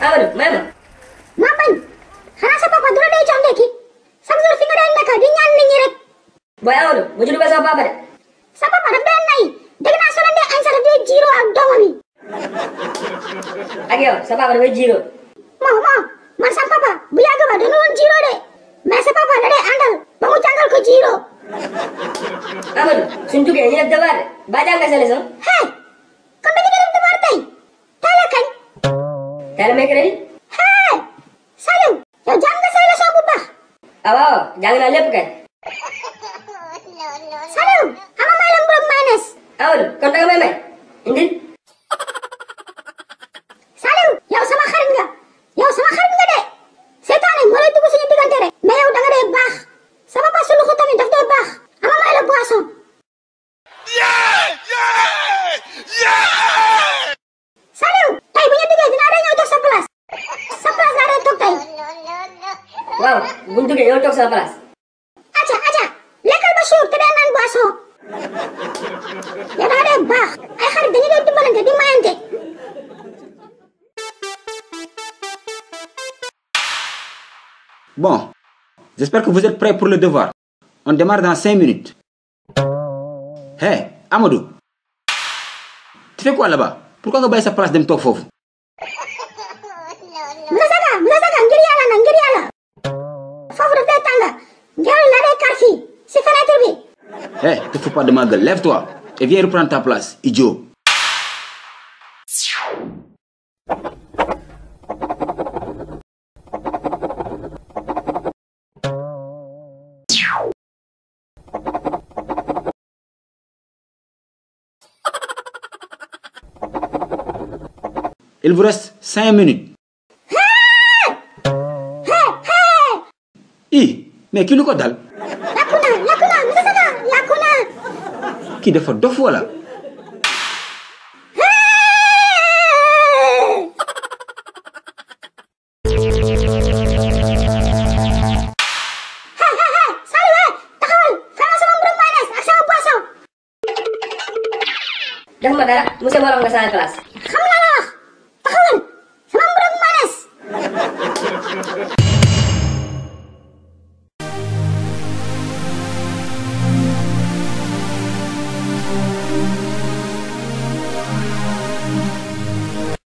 Amadou may ma. maa bañ xanaa sa papa du la day jox ndekki chaque jour fi nga day nekk di ñaan nit ñi rek. Boy Amadou bu ci dugal sa papa de. sa papa daf day nay dégg naa soo leen dee añ sax daf day jiiroo ak doomam yi. ak yow sa papa dafay jiiroo. moo man sa papa bu yàgg ba dana woon jiiroo de mais sa papa da day àndal ba mu jàngal ko jiiroo. Amadou suñ duggee ñu def devoir de ba jàngal sa leçon. hey kon dañu def devoir tey tey la kañ. tey la mercredi. hey Saliou yow jàng nga say leçon bu baax. ah waaw jàng naa lépp kay. Saliou ama may la mburoog mayonnaise. Amadou kon danga may may indil. Saliou yow sama xarit nga de seetaane moo lay dugg suñu diggante rek mais yow danga dee baax sa papa su luxu tamit daf dee baax ama may la boisson. Saliou tey bu ñu diggee dinaa day ñëw toog sa place laa day toog tey. waaw buñ duggee yow toog sa place. acca lekkal ba suur te dee naan boisson yow danga dee baax ay xarit dañu dee dimbalante di mayante. Bon, j'espère que vous êtes prêts pour le devoir. On démarre dans 5 minutes. Hey, Amadou. Tu fais quoi là-bas? Pourquoi tu as sa place de toog foofu? Moussa ngir yàlla. Foofu daf dee tàng. Ngelaw la day kar fii si fenêtre bi. Hey, te fous pas de ma gueule. Lève-toi et viens reprendre ta place, idiot. Il vous reste 5 minutes. Mais qui ko dal? Lakuna, Moussa lakuna. Kii dafa dof wala? Saliou taxawal fama sama mburoog mayonnaise ak sama boisson. def ma dara monsieur Mor nga sa classe.